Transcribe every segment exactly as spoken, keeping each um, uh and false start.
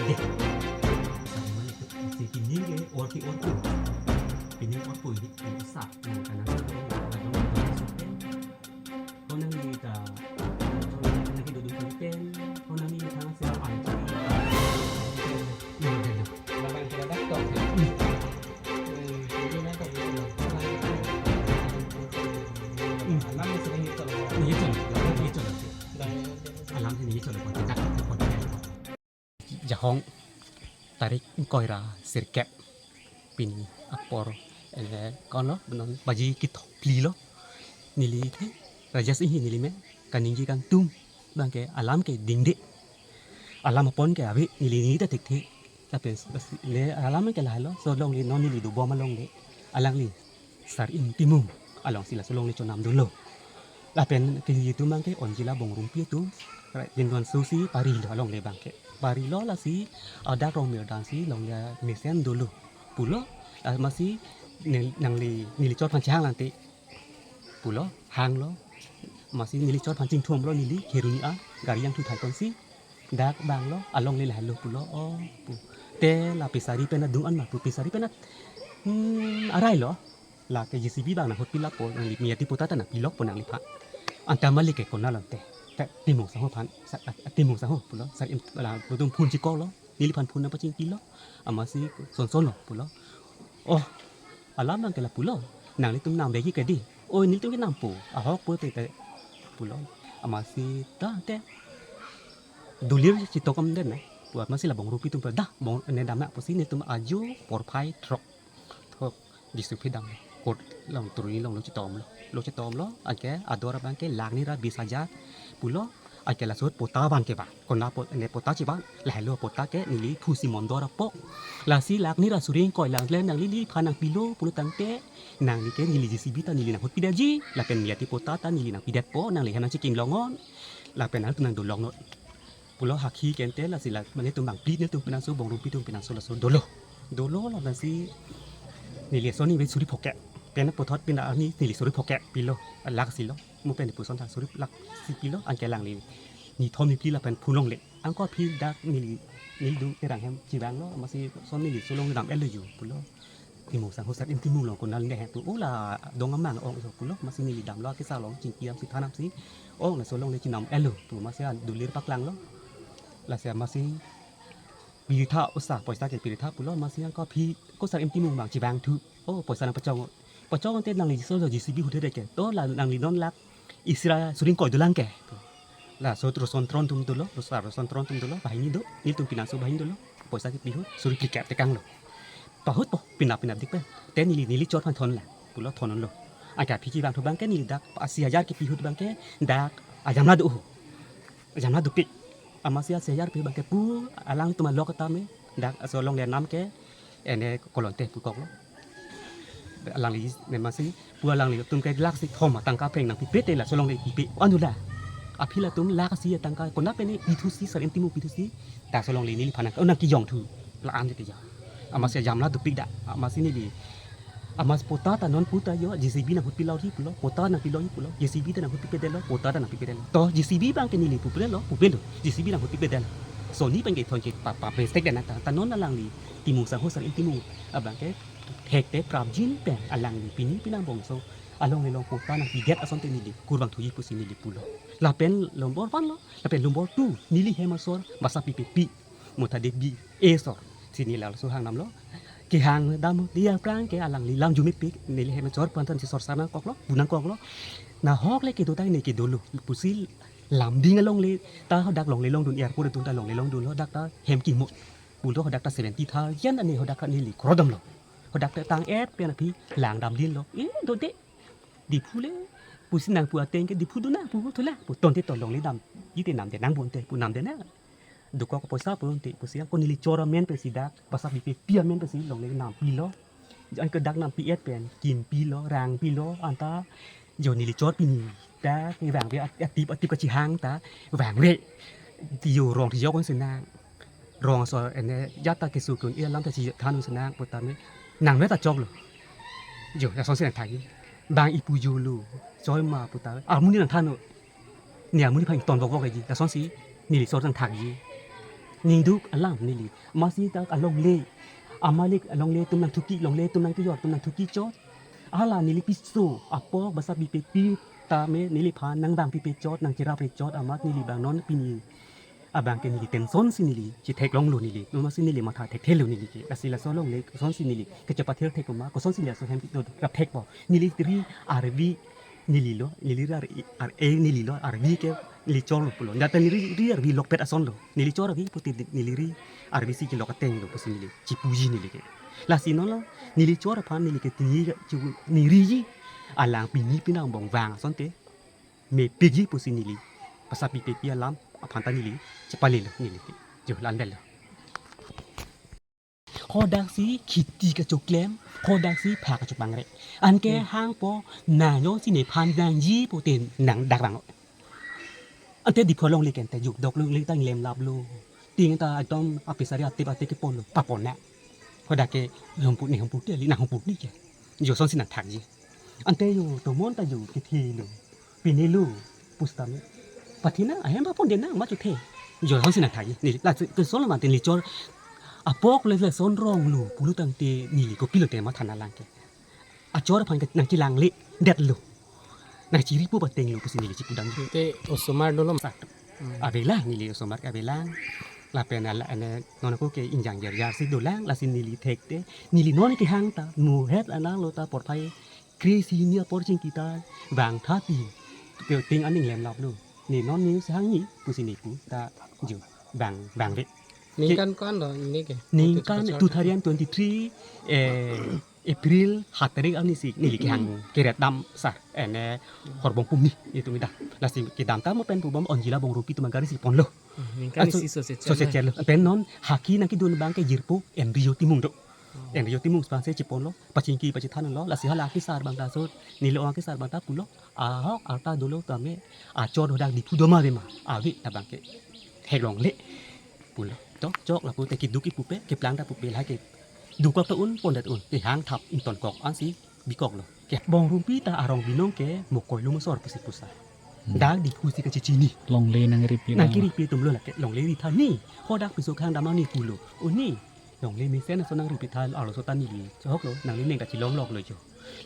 Deh. Sa mane si pining ke orpi orpi. Pining orpi di sa. Nang kanang sa. Kadang sa. Ko nangli ta, nangli duduk konten, ko nangli thang sa an. Iya, iya, iya. Laban kita dak tok. Hmm. Eh, ini nang tok. Hmm. Alam sedang itu. Ini itu. Ini itu. Alam sini itu. Kita tok konten. Jahong tarik ingkoi ra sirkep pini apor, eh, kono benon baji kethom phli lo. Neli the Rajesh Inghi neli men, kaningje kangtung abang ke alam ke dingde. Alam apon ke ave, neli ni ta thekthe. Lapen ne alam ke lahelo, so longle non neli dobom alongle. Alangli Sar-im Timung alongsi laso longle chonam dunlo. Lapen kejiji atum abang ke onjila Bongrumpi atum, ra-, jindon susi parilo alongle abang ke. Parilo lasi adak rong mir dansi longle mesen dunlo. Pulo, ah, amatsi ne-, nangli neli chot aphan chehang lante. Pulo, hanglo. Amatsi neli chot aphan chingthumlo neli, kheroni a, gari yang thu thai konsi. Dak abang lo, alongle lahelo pulo, oh, pu. Te la Pisari pen adung an ma pu, Pisari pen at, hmm, arai lo. La ke J C B abang nanghut pi lapo, nangli Miyati Pota ta nangpilok po nangliphan. Anta malik ke konat lo te. Te Timung sangho aphan, sa, a, Timung sangho pulo, Sar-im, la, latum phone chikoklo. Neliphan phone nangpachingpilo. Amatsi son son lo pulo. Oh, alam abang ke la pulo. Nanglitum nam begi ke di. Oh, nelitum ke nampo. Ahok po te te pulo. Amatsi ta te. Dolir chitok am den na. Pu amatsi la Bongrumpi atum pu dah bong ne dam na pusi nelitum ajo porphai throk. Throk district phidam. Kot long turuni long lo chitom lo. Lo chitom lo. Anke ador abang ke lakh ni ra bis hajar. Pulo. Anke laso pota abang ke ba. Konat po ne pota chiba. Lahelo pota ke neli phusi mondor apo. Lasi lakh ni ra suri ingkoi lang le nangli neliphan nangpilo pulo tangte. Nangli ke neli J C B ta neli nanghut pidetji. Lapen Miyati Pota ta neli nangpidetpo. Nangli hem nangchikim longon. Lapen nangtum nangdolong non. Pulo hakhi kente lasi la mane atum bang phli nelitum pinangso Bongrumpi atum pinangso laso dolo. Dolo lapensi neli ason ni ve suri phokep. Pen puthot pin arni neli suri phokep pilo. Lakh si lo. Mo pen puson thang suri lakh si pilo. Anke alangli ni thom ni phli lapen phone longle. Angko aphi dak neli, neli dun terang hem chevanglo. Amatsi son neli so longle dam-etlo ju pulo. Timung sangho Sar-im Timung lo konat le he pu. Oh la dong amang ong so pulo. Amatsi neli damlo kesa long chingki amsi than amsi. Oh, laso longle chinam-etlo pu amatsi an dolir paklanglo. Lasi amatsi piritha osa poisa ke piritha pulo amatsi angko aphi ko Sar-im Timung abang chevangthu. Oh, poisa nangpachong. Pachong te nangli so J C B huthe de ke. To la nangli non lakh isi ra suri ingkoi dolang ke. Laso Roson Tron atum dolo, Rosa Roson Tron atum dolo, banghini do, nelitum pinangso banghini dolo, poisa kepihut, suri phlikep tekanglo. Pahut po, pinap pinap dik pen. Te neli, neli chot aphan thon la, pulo thon lo. Anke aphi chevangthu abang ke neli dak, asi hajar kepihut abang ke, dak, ajamla do ho. Ajamla dopik. Amatsi asi hajar pi abang ke pu, alangtum alok tame, dak, aso longle nam ke, ene kolonte pukoklo. Alangli ne amatsi pu alanglitum ke lakh si thom atangka phreng nangpipe te laso longle pipe. Anu la. Aphi latum lakh si atangka konat pen ne pithusi Sar-im Timung pithusi. Ta so longle neliphan nang, nangkejongthu. La-an te ja. Amatsi ajamla dopik da. Amatsi neli. Amatsi pota ta non puta jo J C B nanghut pilo hi pulo. Pota nangpilo hi pulo. J C B ta nanghut pipedetlo. Pota ta nangpipedetlo. To J C B abang ke neli pupedetlo. Pupelo. J C B nanghut pipedetlo. Sony pen ke thon ke pa, pa mistake dan ta. Ta non alangli. Timung sangho Sar-im Timung abang ke thekte prapjin pen alangli pini pinang bongso alongle long pota nangpidet asonte neli kurvangthuji pusi neli pulo. Lapen nombor one lo, lapen nombor two, neli hem asor basa pipe pi. Motha Devi asor. Si neli laso hang namlo. Kehang dam dia prang ke alangli lam jumit pi neli hem asor pu an than si sor sar nangkoklo, bu nangkoklo. Nahok le kedo tang ne kedolo. Pusi lam ding alongle ta hadak longle longdun airport atum ta longle longdunlo dak ta hem kimo. Pulo hadak ta seventy thousand ane hadak ta neli krodamlo. Hadak ta tang-et pen aphi lang damdinlo. Eh, dode. Diphu le. Pusi nangpu ateng ke Diphu dun nang pu thola. Pu tonte to longle dam. Ite namde nang bonte pu namde na. Dokok poisa pu te pusi ko neli chor amen pensi dak. Basa pipe pi amen pensi longle nampilo. Anke dak nampi-et pen. Kimpilo, rangpilo, anta. Jo neli chor pini. Dak, ni vangve at-, atip, atip kachihang ta. Vangve. Tiyo rong tiyo kon senang. Rong asor ene jata keso kun alam ta chithan senang putame. Nang me ta choklo. Jo, lason si nangthakji. Bang ipu jolo. Choi ma puta. Armuni nangthanlo. Ne armuni aphan ton vokvok ji. Lasonsi neli sor nangthakji. Ningduk alam neli. Masi ta alongle. Amalik alongle atum nangthuki, longle atum nangkejor, atum nangthuki chot. Hala neli piso apok basa pipepi tame neliphan nangdang pipe chot, nangcherap re chot amat neli abang non pini abang ke neli tension si neli chetheklonglo neli. Nomasi neli matha thekthelo neli ke. Lasi laso alongle son si neli kechepathir thek ma, koson si neli aso hem do rapthekpo. Neli ri arvi neli lo, neli ri ar, ar, e neli lo, arvi ke neli chorlo pulo. Jata neli ri arvi lokpet ason lo. Neli chor arvi pute neli ri arvi si kelok ateng lo pusi neli chepuji neli ke. Lasi non lo, neli chor aphan neli ke tini chu neli riji. Alang pini pinang bong vang asonte mepikji pusi neli basa pipepi alam aphan ta neli chepalelo neli ke. Jo, landel lo. Hadak si kheti kachoklem, hadak si pha kachopangre. Anke Hmm. hangpo, nang jongsi nephan nangji pute nang dak vang. Ante Diphu alongle ke ante juk dok longle ta inglem laplo. Ting ta ekdom apisari atip atip kepon lo, papon na. Hadak ke humpu ne humpu te li nang humpu ni ke. Jo, sonsi nangthakji. Ante jo tomon ta jo kethelo. Pinelo pusitame. Pathina ahem apon de nang ma chothe. Jo, sonsi nangthakji. Neli la ke solo mate neli chor apok le le son ronglo pulo tangte neli kopilo te matha nanglang ke. Achor aphan ke nangchelangle detlo. Nangchiri pu patenglo pusi neli chipudam. Te osomar dolo. Sa. Hmm. Avelang neli osomar ke avelang. Lapen ala ane non ako ke ingjang jarjar si dolang, lasi neli thekte. Neli non kehang ta muhet anang lo ta porphai. Kre si hini apor chingki ta vang tha pi. Te ting aning lem laplo. Ne non ne sehang ni pusi ne pu ta jo vang vangve. Ningkan ko-an lo neli ke? Ningkan Kachor. Two thousand twenty-three, eh, April ha tarik arni si neli kehang keret dam sar ene horbong pumni itum ida. Lasi kedam ta mo pen pubom onjila bong rupi tuma gari si ponlo. Hmm, ningkan Ah, so, isi so se so se chelo. Chelo. Pen non haki nangkedun abang ke jirpo Embryo Timung do. Oh. Embryo Timung span se chiponlo, pachingki pachithanlo, lasi hala kesar abang ta so, neli o kesar abang ta pulo, ahok arta dolo tame, achor hadak Diphu do ma ave ma, ave ta abang ke theklongle pulo. To, chok lapu te keduk kipupe, keplang ta pupe la ke. Dukok ta un, pon ta un, kehang thap ingtonkok ansi bikoklo. Ke bong rumpi ta arong binong ke mokoi lo mosor pusi pusa. Hmm. Dak Diphu si kachechini. Longle nangripi. Nangkiripi atum lo lake, longle ri tha ni. Hadak piso khang damang ni pulo. Uni, longle mesen ason nangripi tha arloso ta neli. Choklo, nangli neng kachilongloklo jo.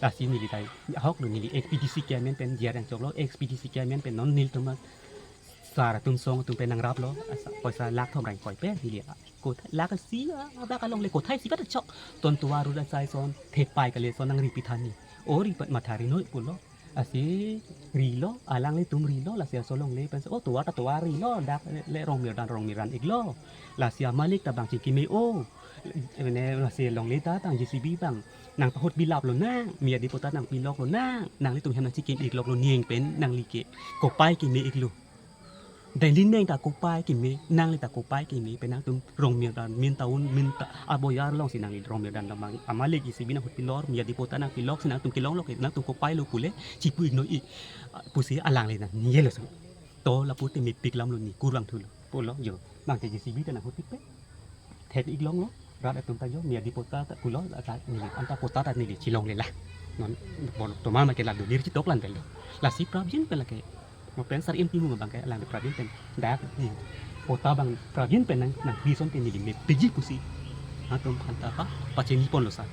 Lasi neli tai, ahoklo neli X P D C chairman pen J R nangchoklo, X P D C chairman pen non nelitum sar atum song atum pen nangraplo, asa, poisa lakh thom rang koi pen neli. Ko lakh si, ah, abak alongle kothai si kat chok. Ton tovar ru da sai son, thepai kale son nangripi tha ni. O ri pat matha ri noi pulo. Lasi rilo, alanglitum rilo, lasi aso longle pen, oh, tovar ta tovar rilo, dak le, le rong mirdan, rong mirdan iklo. Lasi amalik ta bang chingki me o. Ene lasi longle ta tang J C B bang nangpahut pilaplo nang, Miya Diphu ta nangpiloklo nang, nanglitum hem nangchikim ikloklo nieng pen nangli ke kopai keme iklo. Dai li neng ta kopai keme, nangli ta kopai keme, pen nangtum rong mirdan, min ta un, min ta aboyar alongsi nangli rong mirdan damang, amalik J C B nang hut pilor, Miya Diphu ta nangpilok si nangtum kelonglok, nangtum kopailo pule, chipu iknoi, pusi alangli nang niyelo so. To lapu te mepik lamlo ni, kurvangthulo, pulo jo, bang ke J C B ta nang hut pikpe. Thek iklonglo, rat atum ta jo, Miya Diphu ta ta pulo, la ta neli, anta patta ta neli chilongle la. Non, bon, tomar ma ke la do, lir chitok lan tel do. Lasi prapjin pen lake. Mo pen sar im timu abang ke, lang prapjin pen. Dak, di, patta abang prapjin pen nang, nangpi asonte neli mepikji pusi. Atum phanta pa, pachini ponlo sar.